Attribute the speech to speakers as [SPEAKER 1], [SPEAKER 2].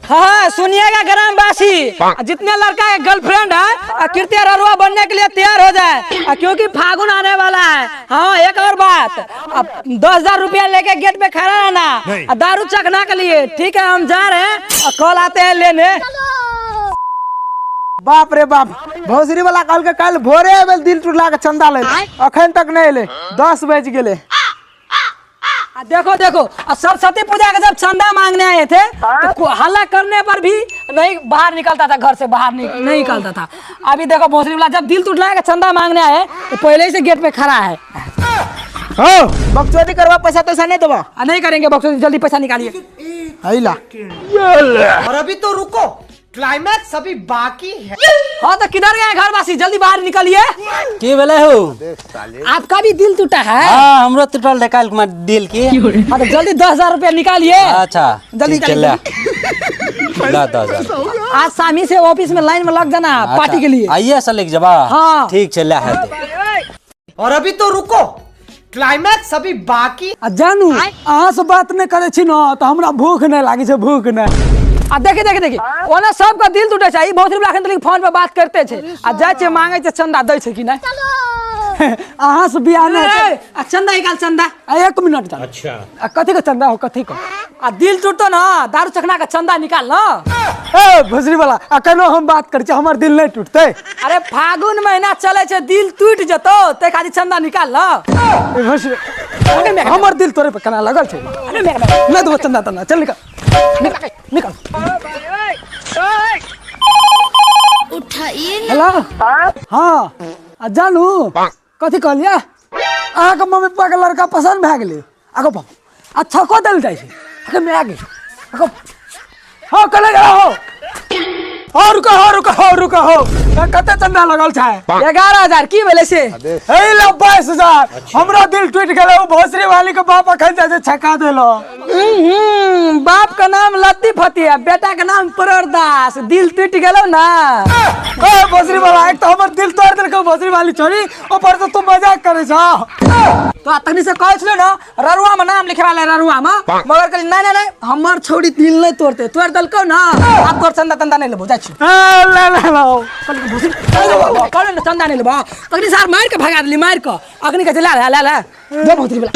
[SPEAKER 1] हाँ सुनिएगा ग्रामवासी, जितने लड़का के गर्लफ्रेंड है कृत्य ररुआ बनने के लिए तैयार हो जाए, क्योंकि फागुन आने वाला है। हाँ एक और बात, अब 10,000 रुपया लेके गेट पे खड़ा रहना दारू चखना के लिए, ठीक है? हम जा रहे हैं, कल आते हैं लेने।
[SPEAKER 2] बाप रे बाप, भौसरी वाला कल के कल भोरे आबे दिल टूटला के चंदा ले, अखन तक नहीं एले, 10 बज गेले।
[SPEAKER 1] देखो देखो, सरस्वती पूजा के जब चंदा मांगने आए थे तो हल्ला करने पर भी नहीं बाहर निकलता था, घर से बाहर नहीं निकलता था। अभी देखो भोसड़ी वाला जब दिल टूटला के चंदा मांगने आए तो पहले ही से गेट पे खड़ा है।
[SPEAKER 2] हो बकचोदी करवा, पैसा तैसा नहीं देबा।
[SPEAKER 1] नहीं करेंगे बकचोदी, जल्दी पैसा निकालिए।
[SPEAKER 2] हैला।
[SPEAKER 3] और अभी तो रुको, क्लाइमैक्स अभी बाकी है।
[SPEAKER 1] हाँ तो किधर गए घरवासी, जल्दी बाहर निकलिए।
[SPEAKER 4] की भेलै हो?
[SPEAKER 1] आपका भी दिल टूटा है?
[SPEAKER 4] हाँ हमरो टूटल रहे काल्हि में दिल की।
[SPEAKER 1] हाँ तो जल्दी 10,000 रुपया निकालिए।
[SPEAKER 4] अच्छा
[SPEAKER 1] जल्दी
[SPEAKER 4] ठीक,
[SPEAKER 1] निकालिए।
[SPEAKER 4] ला 10,000।
[SPEAKER 1] आज शामी से ऑफिस में लाइन में लग जाना पार्टी के लिए।
[SPEAKER 4] आइए से लेके जबा।
[SPEAKER 1] हाँ।
[SPEAKER 4] ठीक छै, ला हेतै।
[SPEAKER 3] और अभी तो रुको, क्लाइमैक्स अभी बाकी।
[SPEAKER 2] आ जानू, अहाँ से बात नहीं करे छी न तो हमरा भूख नहीं लागे छै, भूख नहीं।
[SPEAKER 1] आ देखी देखी देखी, ओना सबके दिल टूटे छै, ई बहुत रुपया अखन तक फोन पे बात करते छै आ जाइ छै मांगे छै चंदा, दै छै कि नहि?
[SPEAKER 2] अहाँ से बियाह नहीं
[SPEAKER 1] ए, आ चंदा निकाल चंदा।
[SPEAKER 2] आ 1 मिनट जान। अच्छा आ कथी के चंदा हो, कथी के?
[SPEAKER 1] आ दिल टूटतो न, दारू चखना के चंदा निकाल न।
[SPEAKER 2] ए भोसड़ी वाला, अखनो हम बात करै छी, हमर दिल नहीं टूटतै।
[SPEAKER 1] अरे फागुन महीना चले छै, दिल टूट जतो तै खातिर चंदा निकाल न।
[SPEAKER 2] ए भोसड़ी, हमर दिल तोरे पे केना लगल छै?
[SPEAKER 1] अरे मेरा मेरा।
[SPEAKER 2] नहीं देबो चंदा तंदा, चल निकल निकल निकल।
[SPEAKER 5] उठाइए।
[SPEAKER 2] हेलो। हाँ आ जानू, कथी कहलियै? अहाँके मम्मी पप्पा के लड़का पसंद भए गेलै। आगो बाप, अच्छा को देल जाइ छै? आगे मे आगे आगो। हाँ कले गेला हो। हो रुको, हो रुको, हो रुको, हो कते चंदा लगल छै?
[SPEAKER 1] 11,000 की भेलै से?
[SPEAKER 2] हे ला 22,000। हमरा दिल टूट गेलै, ओ भोसड़ी वाली के बाप अखन जाइ छै छका देलो।
[SPEAKER 1] बाप का नाम लतीफ हती है, बेटा का नाम दास, दिल टूट गेलो ना।
[SPEAKER 2] ए भोसड़ी वाला, एक तो हमर दिल तोड़ देलको भोसड़ी वाली छोरी, ऊपर से तू मजाक करे छा।
[SPEAKER 1] तो तखनी से कहै छलो ना ररुआ में नाम लिखवा ले ररुआ में, मगर कहली नहीं नहीं नहीं, हमर छोड़ी दिल नहीं तोड़ते, तोड़ देलको ना। आब तोर चंदा तंदा नहीं लेबो, जाइ छी।
[SPEAKER 2] ए ले ले लो।
[SPEAKER 1] कहली भोसड़ी, कहली ना चंदा नहीं लेबो, तखनी सार मार के भगा देली, मार के अखनी कहै छै ला ला ला जो भोसड़ी वाला।